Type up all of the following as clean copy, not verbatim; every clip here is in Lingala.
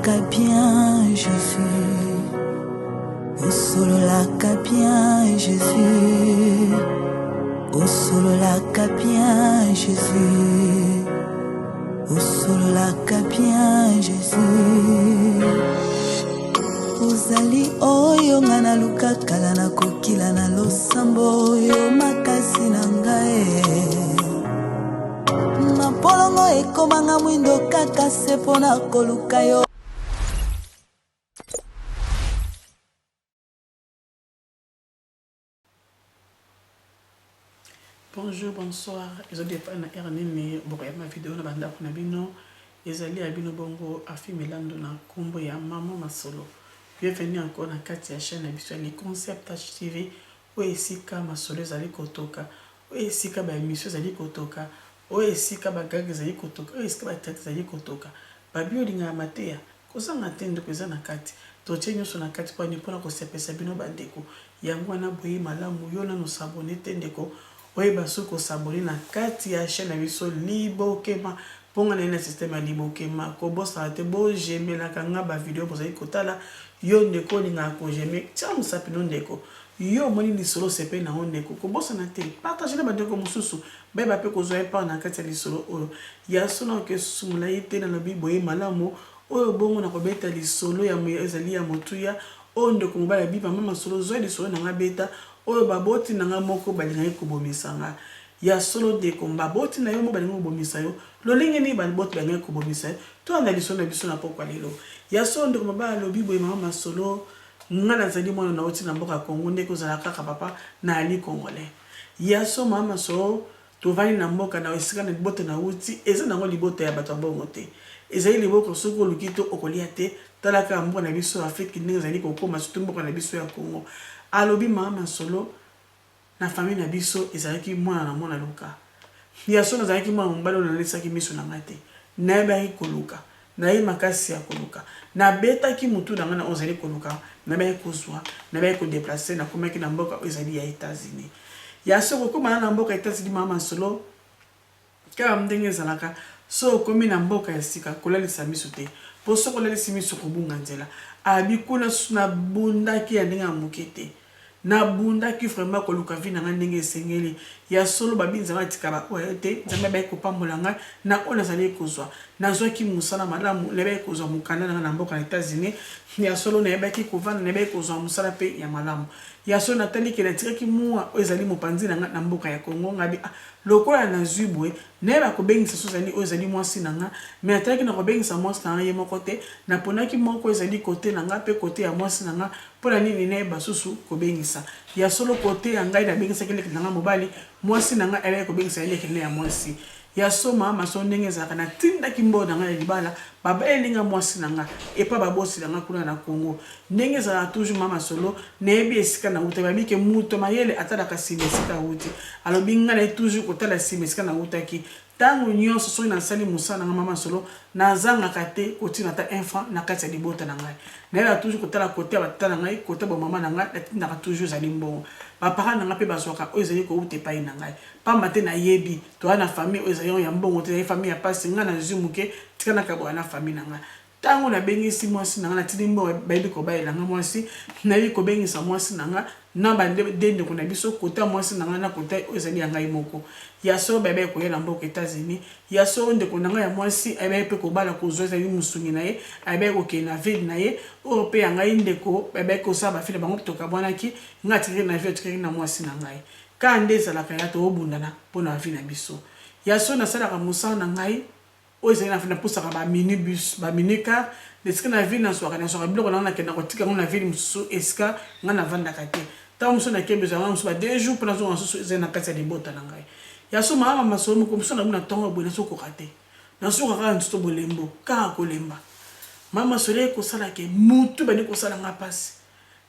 Osololaka bien Jesus, osololaka bien Jesus, osololaka bien Jesus, osololaka bien Jesus. Ozali oyo nga naluka kala na kokila na losambo yo makasi na ngai. Mapolongo ekomanga mwindo kaka se mpo na koluka yo. Bonjour, bonsoir. Ezo dépend na heure nini bokoyamba video na bandako na bino. Ezali ya bino bongo Afi Milando na kombo ya Maman Masolo. Bienvenue encore na kati ya chaîne na biso ya Le Concept HTV oyo esika masolo ezali kotoka, oyo esika ba emission ezali kotoka, oyo esika ba gag ezali kotoka, oyo esika ba theatre ezali kotoka. Babi olingaka mateya? Kozanga te ndeko eza na kati. Totie nionso na kati pona nini? Pona kosepelisa bino ba ndeko. Yango wana boyeyi malamu yo nanu o s'abonner te ndeko oyeba soki ko s'abonner na kati ya chaine na biso libokema po nga naye na système ya libokema kobosana te bo j'aimelaka nga ba video bozali kotala yo ndeko olingaka ko j'aime tia mosapi no ndeko yo omoni lisolo osepeli na yango ndeko kobosana te partage na ba ndeko mosusu bayeba pe kozwa ye part na kati ya lisolo oyo ya solo nakoki lisusu molayi te nalobi boye malamu oyo bongo nakobeta lisolo ya ezali ya motuya oyo ndeko mobali abi mama masolo zwa lisolo na nga beta oyo baboti na nga moko balingaki kobomisa nga ya solo ndeko baboti na yo moko balingi kobomisa yo lolenge nini baboti balingaki kobomisa yo tolanda lisolo na biso na pokwa lelo ya solo ndeko mobali alobi boye mama masolo nga nazali mwana nauti na mboka Congo ndenge ozala kaka papa nayali congolais ya solo mama masolo Tovandi na mboka na esika na libota nawuti eza nango libota ya bato ya mbongo te ezali liboko soki oluki te okolia te tala kaka mboka na biso ya Afrique ndenge ezali kokoma surtout mboka na biso ya Congo alobi mama masolo na famille na biso ezalaki mwana na mwana luka ya solo nazalaki mwana mobali oyo nalalisaki miso na ngai te nayebaki koluka Naye makasi ya koluka. Nabetaki mutu na ngai na oyo ezali koluka, nabaki kozua, nabaki ko deplacer, nakomaki na mboka oyo ezali ya Etats-Unis. Ya solo kokoma na na mboka ya Etats-Unis mama masolo, kaka ndenge ezalaka, soki okomi na mboka ya sika, kolalisa miso te. Po soki olalisi miso okobunga nzela. Abi kuna susu nabundaki ya ndenge ya muke te. Nabundaki vraiment koluka vie na ngai ndenge esengeli. Ya solo babi Nzambe atika ba oyo ya ye te, Nzambe abaki kopambola ngai na oyo nazalaki kozua. Nazuaki mosala malamu, nayebaki kozua mokanda na ngai na mboka na Etats-Unis. Ya solo nayebaki kovanda, nayebaki kozua mosala pe ya malamu. Ya solo natali ke natikaki mua oyo ezali mopanzi na ngai na mboka ya Congo, ngabi ah lokola nazui boye, Nayeba kobengisa soki ezali oyo ezali mwasi na nga, mais natalaki na kobengisa mwasi na nga ye moko te, naponaki moko ezali cote na nga pe cote ya mwasi na nga, pona nini nayeba susu kobengisa. Ya solo cote ya ngai nabengisaki leki na nga mobali, mwasi na nga ayebaki kobengisa ye leki na ye ya mwasi. Ya soma masolo ndenge ezalaka, natindaki mbongo na nga ya libala, babaleli nga mwasi na nga epa baboti na nga kuna na Congo. Ndenge ezalaka toujours mama masolo, nayebi esika nawutaki, balobi ke moto ya mayele atalaka sima esika awuti. Alobi nga naye toujours kotala sima esika nawutaki. Tango nionso soki nasali mosala na nga mama masolo, nazangaka te kotinda ata un franc na kati ya libota na ngai. Nayebaka toujours kotala cote ya ba tata na ngai, cote ya ba mama na ngai, natindaka toujours ezali mbongo. Ba parents na ngai pe bazuaka oyo ezali kowuta epayi na ngai. Pamba te nayebi, toza na famille oyo ezali ya mbongo te, ezali famille ya pasi, nga nazui moke, tika nakabola na famille na ngai. Tango nabengisi mwasi na nga, natindi mbongo bayebi kobalela nga mwasi, nayebi kobengisa mwasi na nga na ba de ndeko na biso, kota mwasi na nga na kota oyo ezali ya ngai moko. Ya solo bayebaki koya na mboka Etats-Unis. Ya solo ndeko na nga ya mwasi ayebaki pe kobala kozua ezali mosungi na ye, ayebaki kokende na ville na ye, oyo pe ya ngai ndeko bayebaki kosala ba vie na bango, tokabwanaki, nga natikaki na vie atikaki na mwasi na ngai. Kaka nde ezalaka ya tobundana po na vie na biso. Ya solo nasalaka mosala na ngai. Oyo ezali na napusaka ba mini bus, ba mini car, na esika na ville nazuaka, nazuaka biloko na nga nakenda kotika yango na ville mosusu esika nga navandaka te. Tango mosusu nake bezua nga mosusu ba deux jours po nazonga lisusu ezali na kati ya libota na ngai. Ya solo mama masolo mokolo mosusu nalamuki na tongo boye nazokoka te. Nazokoka kaka nzoto bolembo, kaka kolemba. Mama masolo eye kosala ke mutu ebandi kosala nga pasi.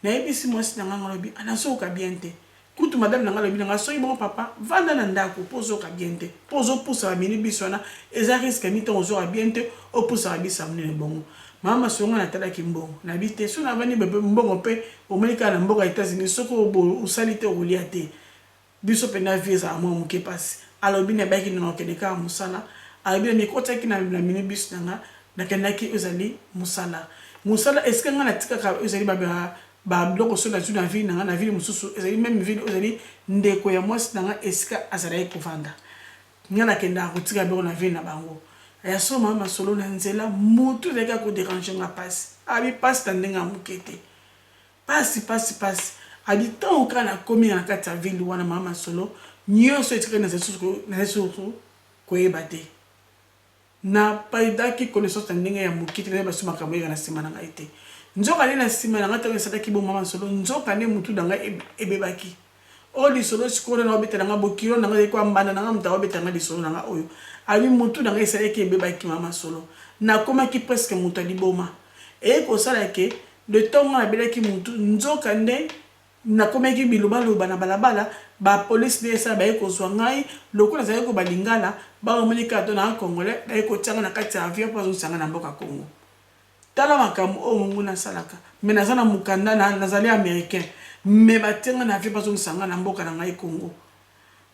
Nayebisi mwasi na nga, nga alobi ah nazokoka bien te. Kutu madame na nga alobi na nga soki bongo papa vanda na ndaku po ozoyoka bien te po ozo pusa ba mini bus wana eza risque mingi tango ozoyoka bien te opusa ba bus ya munene bongo mama masolo nga natalaki mbongo nabi te soki navandi boye pe mbongo pe omoni kaka na mboka Etats Unis soki osali te okolia te biso pena vie ezala mua muke pasi alobi nabaki na okende kaka musala alobi na mikotaki na mini bus na nga. Nakendaki oyo ezali mosala. Mosala esika ngai natikaka oyo ezali ba ba biloko soki nazwi na ville na ngai na ville mosusu ezali meme ville oyo ezali ndeko ya mwasi na ngai esika azalaki kovanda. Ngai nakendaka kotika biloko na ville na bango. Ya solo mama masolo na nzela mutu ezalaki kaka ko deranger nga pasi. Abi pasi na ndenge ya muke te. Pasi pasi pasi. Abi tango kaka nakomi na kati ya ville wana mama masolo nionso etikali nazali susu koyeba te. Na perdaki connaissance na ndenge ya moke te, nayeba lisusu makambo eyaka na sima na ngai te. Nzoka nde na sima na ngai tango esalaki bongo mama Nsolo, nzoka nde mutu na ngai ebebaki. Oyo lisolo sikoyo nani aobetela ngai, bokilo na ngai ezali kwa mbanda na ngai moto aobetela ngai lisolo na ngai oyo. Alobi mutu na ngai esalaki ebebaki mama Nsolo. Nakomaki presque moto ya liboma. Eye kosala ke le temps ngai nabelaki mutu, nzoka nde Nakomaki bilobaloba na balabala, ba police nde esala baye kozua ngai, lokola nazalaki koloba lingala, ba bamoni kaka to naza congolais, baye kotia ngai na kati ya avion po bazongisa ngai na mboka Congo. Tala makambo oyo monguna asalaka, mais naza na mokanda na nazali americain, mais batie ngai na avion bazongisa ngai na mboka na ngai Congo.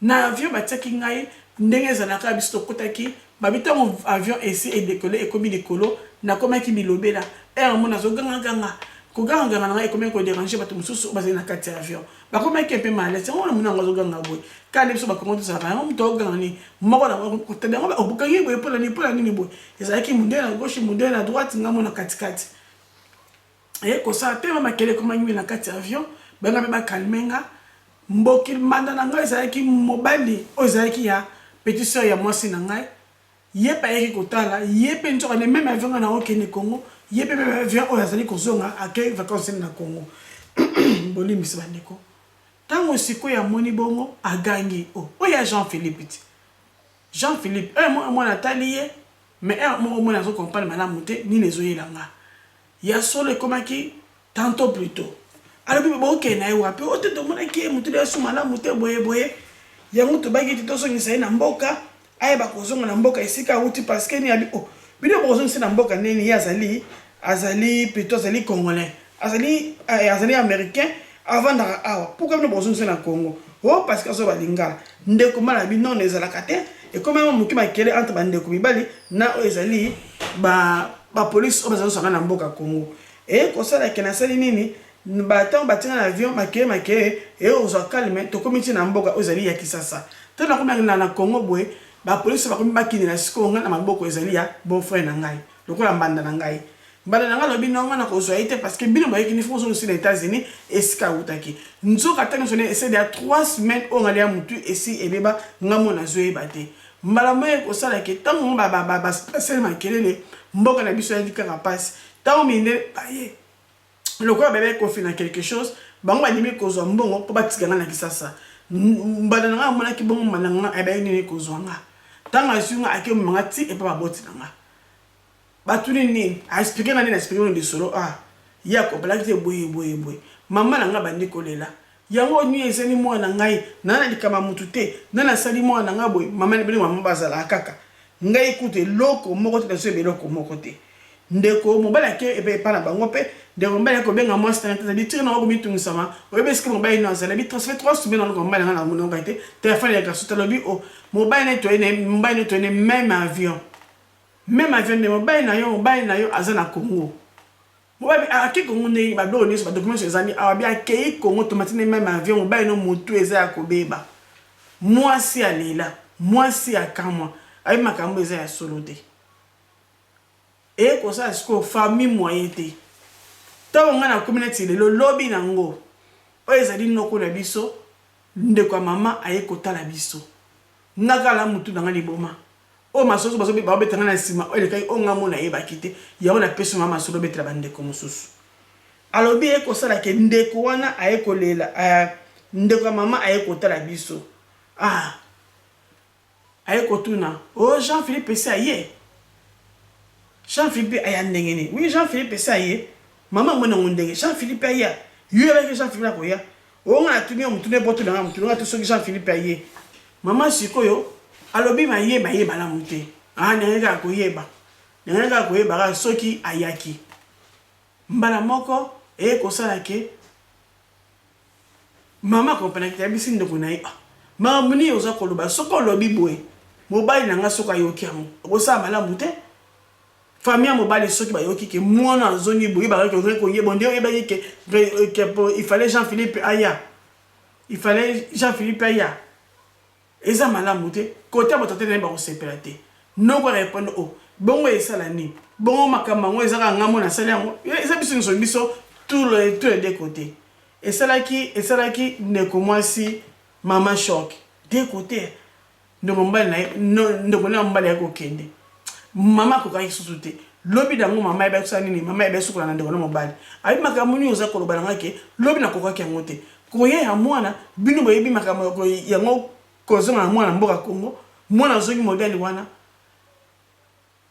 Na avion batiaki ngai ndenge ezalaka biso tokotaki babi tango avion esi e decolle ekomi likolo nakomaki bilobela heure moko nazo ganga ganga koganga ganga na ngai ekomaki ko deranger batu mosusu oyo bazali na kati ya avion bakomaki un peu mal à l'aise yango wana mona yango azo ganga boye kaka nde biso ba kongo tozalaka yango moto azo ganga nini moko na kotala yango okangi boye pona nini pona nini boye ezalaki mundele na gauche mundele na droite ngai mona katikati Eye kosala tellement makele ekomaki mingi na kati ya avion, baye nga pe ba calmer nga, mboki mbanda na ngai ezalaki mobali oyo ezalaki ya petite soeur ya mwasi na ngai, ye pe ayaki kotala, ye pe nzoka nde meme avion nga nako kende Congo, ye pe meme avion oyo azali kozonga ake vacances na Congo. Bolimbisi ba ndeko. Tango sikoyo amoni bongo agangi, oh oyo ya Jean Philippe ti. Jean Philippe, heure moko mwana atali ye, mais heure moko mwana azo comprendre malamu te nini ezo yela nga. Ya solo ekomaki tantot plus tot. Alobi bokende na ye wapi? Oh te tomonaki ye mutu na ye su malamu te boye boye. Yango tobaki te tozongisa ye na mboka ayeba kozonga na mboka esika awuti parce que nini abi oh bino bokozongisa ye na mboka ndenge nini ye azali azali plutot azali congolais azali azali americain avandaka awa pourquoi bino bokozongisa ye na Congo oh parce que azoloba lingala ndeko mobali alobi non ezalaka te ekomaki mwa moke makele entre ba ndeko mibali na oyo ezali ba Ba police oyo bazali kosaka na mboka Congo eye kosala ke nasali nini ba tango batie nga na avion makeye makeye eye kozua calme tokomi ti na mboka oyo ezali ya kisasa tango nakomi na na Congo boye ba police bakomi bakindela sikoyo nga na maboko ezali ya beau frère na ngai lokola mbanda na ngai mbanda na ngai alobi non nga nakozua ye te parce que bino boyaki nde faut bozongisa ye na Etats Unis esika awutaki nzoka tango nionso esi ya 3 semaines oyo nga lia mutu esi ebeba nga moko nazoyeba te Mbala moko ekosala ke tango ba ba ba basali makelele, mboka na biso eyaki kaka pasi. Tango mindele baye, lokola bayebaki kofina quelque chose, bango bandimi kozua mbongo po batika nga na Kisasa. Mbanda na nga amonaki bongo, mbanda na nga ayebaki ndenge nini kozua nga. Tango azui nga, ake komema nga ti epa baboti na nga. Batuni nini? A expliquer nga nini? A expliquer nga lisolo ah ye a comprenaki te boye boye boye. Maman na nga abandi kolela. Yango nini esali mwana na ngai? Naza na likambo ya mutu te. Nani asali mwana na ngai boye? Maman bino maman bazalaka kaka. Ngai kutu eloko moko te nazo yeba eloko moko te. Ndeko mobali ake epa na bango pe ndeko mobali ake kobenga mwasi na ye te tika na komitungisama oyebi esika mobali no azali abi transfert 3 semaines naluka mobali na ngai na monoko te telefone ya garçon te alobi oh mobali na ye toye na ye mobali na ye toye na ye meme avion Meme avion nde mobali na yo mobali na yo aza na Congo mobali ake Congo ndenge ba biloko nionso ba documents nionso ezali awa bi akeyi Congo tomati nde meme avion mobali no mutu eza ya kobeba muasi alela muasi akamwa ayebi makambo eza ya solo te eye kosala sikoyo famille moyen te tango ngai nakomi neti lelo lobi na ngo oyo ezali noko na biso ndeko ya mama aye kotala biso nga kaka na mutu na nga liboma Oyo masolo bazo bao beta nga na sima oyo elekaki oyo nga moko nayebaki te yango na pesi mama masolo obetela ba ndeko mosusu. Alobi eye kosala ke ndeko wana aye kolela eh, ndeko ya mama aye kotala biso ah aye kotuna oh Jean Philippe esi aye? Jean Philippe aya ndenge nini? Oui Jean Philippe esi aye. Mama amoni yango ndenge Jean Philippe aya? Yo oyebaki Jean Philippe akoya? Oh nga natuni yo motuna po otuna nga motuna nga te soki Jean Philippe aye. Maman sikoyo alobi mayeba ye malamu te ah ndenge kaka koyeba ndenge kaka koyeba kaka soki ayaki mbala moko eye kosala ke mama comprenaki te ayebisi ndeko na ye ah makambo nini oza koloba soki olobi boye mobali na nga soki ayoki yango okosala malamu te. Famille ya mobali soki bayoki ke mwana azongi boye, bayebaka ke koyeba nde oyebaki ke il fallait Jean Philippe aya, il fallait Jean Philippe aya, eza malamu te. Kote ya bato te naye bakosepela te. Noko répondre: o bongo esala nini? Bongo makambo yango eza kaka ngambo nasali yango, eza biso nyonso, biso tous les deux côtés. Esalaki ndeko mwasi mama choc, deux côtés. Ndeko mobali na ye, ndeko na mobali ya kokende, mama akokaki susu te. Lobi nango mama ayebaki kosala nini? Mama ayebaki sukola na ndeko na mobali. Ayebi makambo nini oza koloba na ngai ke lobi nakokaki yango te, koya ya mwana. Bino boyebi makambo yango, kozonga na mwana mboka Congo. Mwana azongi modèle wana,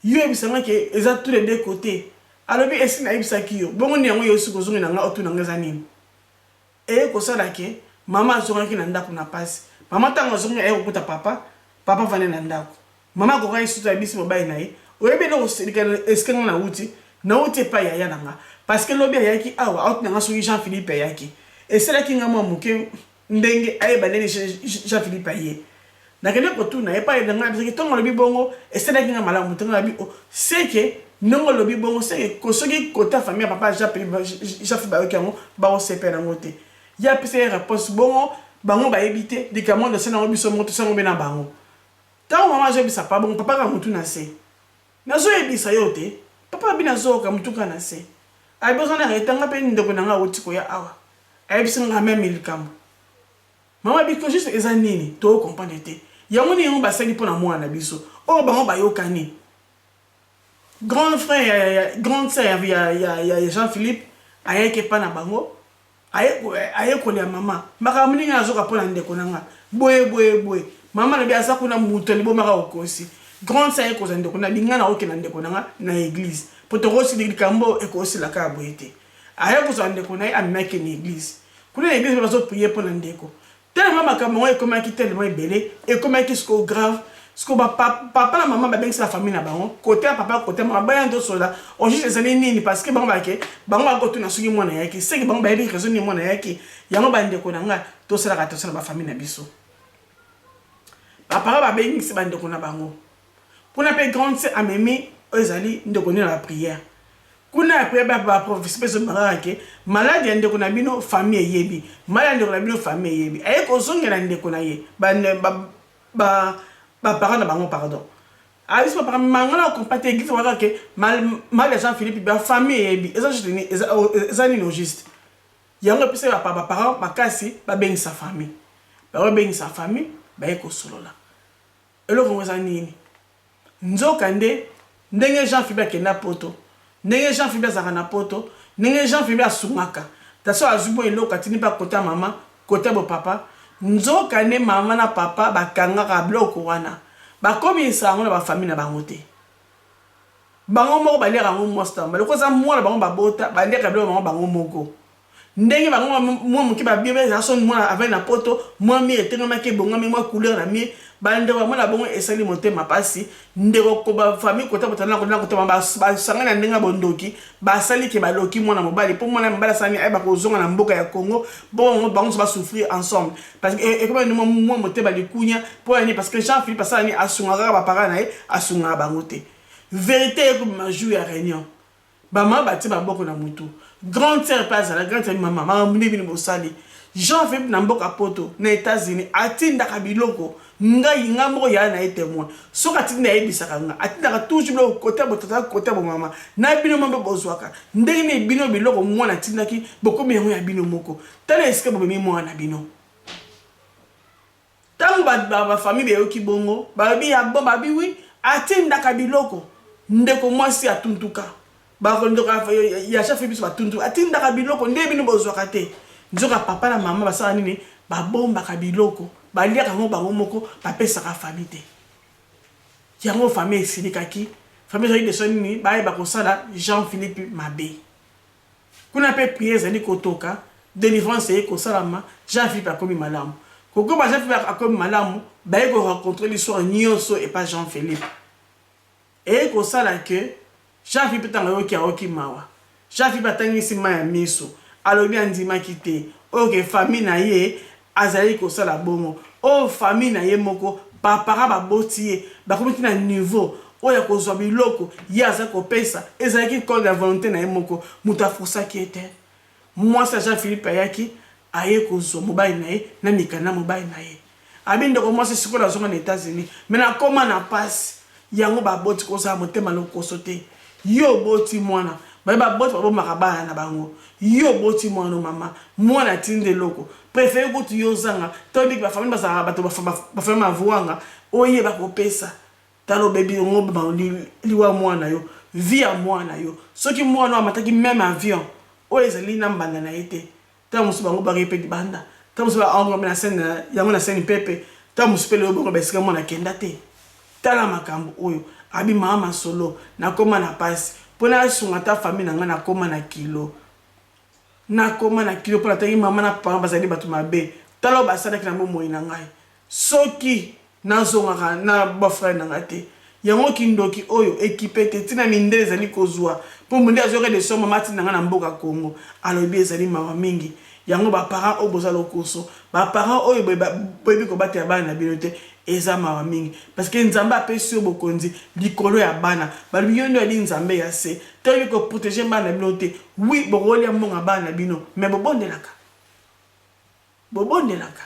yo oyebisanga ke eza tous les deux côtés. Alobi: esi nayebisaki yo bongo nini yango? Yo osi kozongi na ngai, otuna ngai eza nini? Eye kosala ke mama azongaki na ndako na pasi. Mama ntango azongi, aye kokuta papa, papa avandi na ndako. Mama akokaki sutu, ayebisi mobali na ye: oyebi eloko esika nga nauti epai yaya na nga, parce que lobi ayaki awa, auti na nga soki Jean Philippe ayaki. Esalaki nga mwa moke ndenge ayeba ndenge Jean Philippe aye. Nakende kotuna epai na ngai, abisaki ntongo alobi bongo, esalaki nga malamu te. Nga nabi o seke ndenge olobi bongo, seke soki kota famille ya papa Jean Philippe bayoki yango, bakosepela yango te. Ye apesa ye réponse bongo: bango bayebi te likambo tosala yango, biso moko tosango mpe na bango. Ntango mama azoyebisa papa bongo, papa kaka motu na se: nazoyebisa yo te papa. Abi: nazoyoka. Motu kaka na se. Ayebi oza na retanga mpe ndeko na nga awuti koya awa, ayebisi nga même likambo. Mama biko juste eza nini? Tocomprendre te yango nini yango basali mpo na mwana na biso oyo. Bango bayokani, grand frère ya grande sœur ya Jean Philippe ayaki epa na bango, ayekolia mama makambo ndenge nazoka mpo na ndeko na nga boye boye boye. Mama lobi aza kuna, moto alibomaka okosi. Grande sœur ayekozwa ndeko na binga na okenda ndeko na nga na église, po tokosili likambo ekosila kaka boye te. Aye kozwa ndeko na ye, amemaki na église. Kuna na église mpe bazoprier mpo na ndeko. Tellement makambo yango ekomaki tellement ebele, ekomaki sikoyo grave. Sikoyo papa na mama babengisi famille na bango, kote ya papa, kote ya mama, baya ndosola au juste ezali nini, parce que bango bake, bango bakotuna soki mwana yaki, seki bango bayebi raison nini mwana yaki yango. Bandeko na ngai, tosalaka tosala bafamille na biso. Bapapa babengisi bandeko na bango kuna mpe. Grande sœur amemi oyo ezali ndeko nini na baprière kuna ya prière. Baprophétie mpe ezobakaka ke maladie ya ndeko na bino, famille eyebi. Maladie ya ndeko na bino, famille eyebi. Aye kozongela ndeko na ye, baparent na bango, pardon, ayebisi baparent manga na okompa te. Église wakaka ke maladie ya Jean Philippe, bafamille eyebi. Eza juste nini? Eza nini au juste? Yango epesa baparent makasi, babengisa famille. Babengisa famille, baye kosolola eloko yango eza nini. Nzoka nde ndenge Jean Philippe akenda Poto, ndenge Jean Philippe azalaka na Poto, ndenge Jean Philippe asungaka taso, azwi bo eloko, atindi mpe akota mama, kota bo papa. Nzoka nde mama na papa bakangaka biloko wana, bakomisa yango na bafamille na bango te. Bango moko baliaka yango. Mwasi tamba loko eza mwana bango babota, baliaka biloko bango bango moko. Ndenge bango mwa moke babie eza soni, mwana avai na Poto, mwa mur etengamaki, ebongami, mwa couleur na mur. Bandeko ya mwana bongo esali motema mpasi. Ndeko bafamille kota botana na kota, basangani na ndenge ya bondoki, basali ke baloki mwana mobali, mpo mwana mobali asali ayeba kozonga na mboka ya Congo. Bongo bango nyonso basouffrir ensemble, parce que ekomi mwa motema likunya. Mpo yani parce que Jean Philippe asala nini? Asungaka kaka baparent na ye, asungaka bango te. Vérité ekobima jour ya réunion. Bamama batie maboko na motu. Grande sœur mpe azala grande sœur: mama, makambo nde bino bosali. Jean Philippe na mboka Poto, na États-Unis, atindaka biloko. Ngai nga moko yaya na ye témoin. Soki atindi, ayebisaka nga, atindaka toujours biloko kote botata, kote bomama na bino mo mpe bozwaka. Ndenge nini bino biloko mwana atindaki bokomi yango ya bino moko? Tala esika bomemi mwana na bino. Ntango bafamille bayoki bongo, balobi ya bon, babi wi, atindaka biloko. Ndeko mwasi atuntuka, bandeko ya chef biso batuntuka, atindaka biloko nde bino bozwaka te. Nzoka papa na mama basala nini? Babombaka biloko, baliaka yango bango moko, bapesaka famille te. Yango famille esilikaki. Famille ezalaki deso nini? Bayeba kosala Jean Philippe mabe. Kuna mpe prière ezali kotoka, délivrance eye kosalama, Jean Philippe akomi malamu. Kokoma Jean Philippe akomi malamu, baye korencontre l'histoire nyonso epa Jean Philippe. Eye kosala ke Jean Philippe, ntango ayoki, ayoki mawa. Jean Philippe atangisi mai ya miso, alobi andimaki te oyo ke famille na ye azali kosala bongo. Oyo famille na ye moko, bapara baboti ye, bakomi ti na niveau oyo ya kozwa biloko ye aza kopesa ezalaki contre ya volonté na ye moko, moto afosaki ye te. Mwasi ya Jean Philippe ayaki aye kozwa mobali na ye na mikanda mobali na ye. Abi ndeko mwasi sikoyo nazonga na Etats-Unis mais nakoma na pasi. Yango baboti kozala motema lokoso te. Yo oboti mwana, baye baboti babomaka bana na bango. Yo oboti mwana no mama, mwana atindi eloko. Prefere kutu yo ozanga, toyebi ke ba famille bazalaka bato ba famille mavuanga, oyeba kopesa. Tala obebi yango liwa mwana yo, vie ya mwana yo. Soki mwana oyo amataki meme avion oyo ezali na mbanda na ye te, Tango mosusu bango bake pe libanda, tango mosusu ba enrome na scène yango na scène pepe, tango mosusu pe lelo bongo ba esika mwana akenda te. Tala makambo oyo abi mama masolo nakoma na pasi po nasunga ata famille na ngai nakoma na kilo nakoma na kilo po natangi mama na papa bazali bato mabe tala oyo basalaki na bomoi na ngai Soki nazongaka na beau frère na nga te. Yango kindoki oyo ekipe te tina mindele ezali kozua po mundele azoyoka de son mama atinda nga na mboka Congo alobi ezali mawa mingi yango ba parents oyo boza lokoso ba parents oyo boyebi kobatela bana na bino te eza mawa mingi parce que Nzambe apesi yo bokonzi likolo ya bana balobi yo nde oyali Nzambe ya se toyebi ko proteger bana na bino te oui bokolia mbongo ya bana na bino mais bobondelaka Bobondelaka.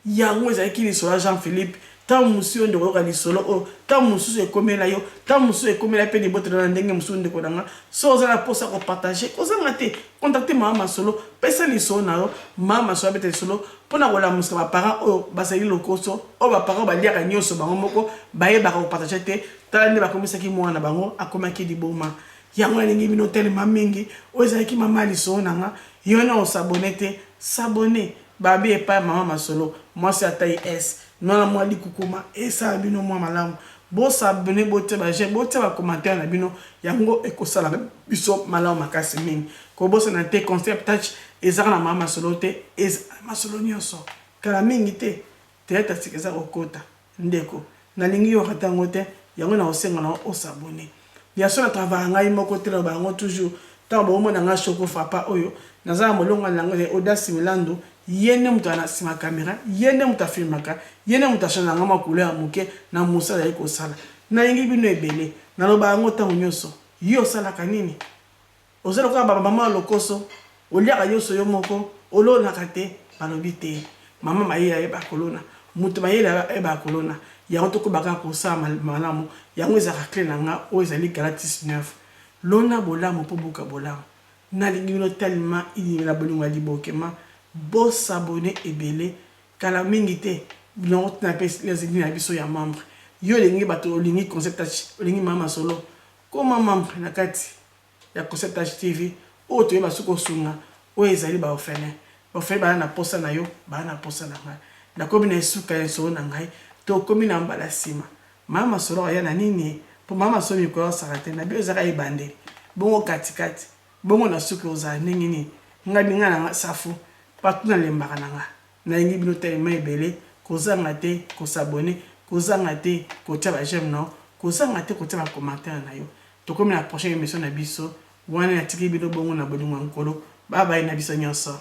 Yango ezalaki lisolo ya Jean Philippe. Ntango mosusu yo nde okoyoka lisolo oyo. Ntango mosusu ekomela yo. Ntango mosusu ekomela mpe libota na yo na ndenge mosusu, ndeko na nga. Soki oza na mposa ya ko partager, kozanga te. Contacter mama masolo, pesa lisolo na yo. Mama masolo abeta lisolo mpo na kolamusa ba parents oyo bazali lokoso, oyo ba parents oyo baliaka nionso bango moko, bayebaka ko partager te. Tala nde bakomisaki mwana na bango, akomaki liboma. Yango nalingi bino telema mingi. Oyo ezalaki mama ya lisolo na nga. Yo na o s'abonner te, s'abonner. Babi epai ya mama masolo, mwasi ya taille S. Nwana mwa likukuma esala bino mwa malamu. Bo s'abonner, botia ba j'aime, botia ba commentaires na bino. Yango ekosala biso malamu makasi mingi. Kobosana te Concept Touch ezaka na mama masolo te, eza na masolo nionso. Kala mingi te, theatre ya sika eza kokota. Ndeko, nalingi yo rate yango te, yango nakosenga na yo o s'abonner. Ya solo na travailla ngai moko te, naloba yango toujours, tango bomona ngai Choco Frappa oyo, naza na molongani na ngai Audace Milandu, ye nde moto aza na sima camera, ye nde moto a filmaka, ye nde moto a changeaka ngai mwa couleur ya moke na mosala azali kosala. Nalingi bino ebele, naloba yango tango nionso, yo osalaka nini? Oza lokola ba maman ya lokoso, oliaka nionso yo moko, olonaka te, balobi te maman mayele ayebaka kolona, mutu mayele ayebaka kolona, yango tokoba kaka kosala malamu, yango ezalaka cle na nga oyo ezali Galates 9, lona bolamu po obuka bolamu, nalingi bino tellement na bolingo ya libokema, bo s'abonner ebele, kala mingi te nako tina pe lien na biso ya membre, yo olingi batu olingi concept olingi maman masolo koma membre na kati. ya Concept Touch TV oyo toyeba soki kosunga oyo ezali ba orphelin. Ba orphelin baza na posa na yo, baza na posa na ngai. Nakomi na esuka ya lisolo na ngai, tokomi na mbala sima. Mama masolo akoya na nini? Po mama masolo mikolo asaka te, na bino ezaka ebandeli, bongo kati kati, bongo na suka ekozala ndenge nini? Ngai bi ngai na nga safu, partout nalembaka na nga. Nalingi bino tellement ebele, kozanga te ko s'abonner, kozanga te kotia ba j'aime na yo, kozanga te kotia ba commentaires na yo. Tokomi na prochaine emission na biso wana natiki bino bongo na bolingo ya Nkolo. Bye bye na biso nyonso.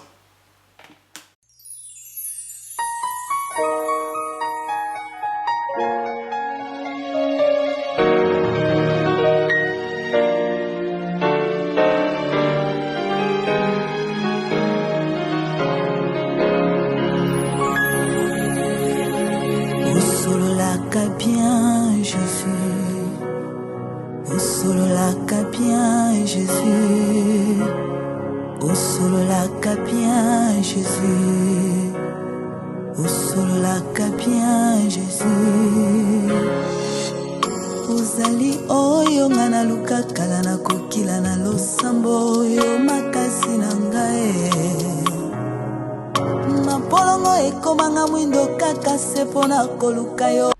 Osololaka bien Jésus Osololaka bien Jésus Osololaka bien Jésus Osololaka bien Jésus Ozali oyo nga naluka kala nakokila na losambo oyo makasi na ngai Mapolongo ekomanga mwindo kaka se mpo na koluka yo.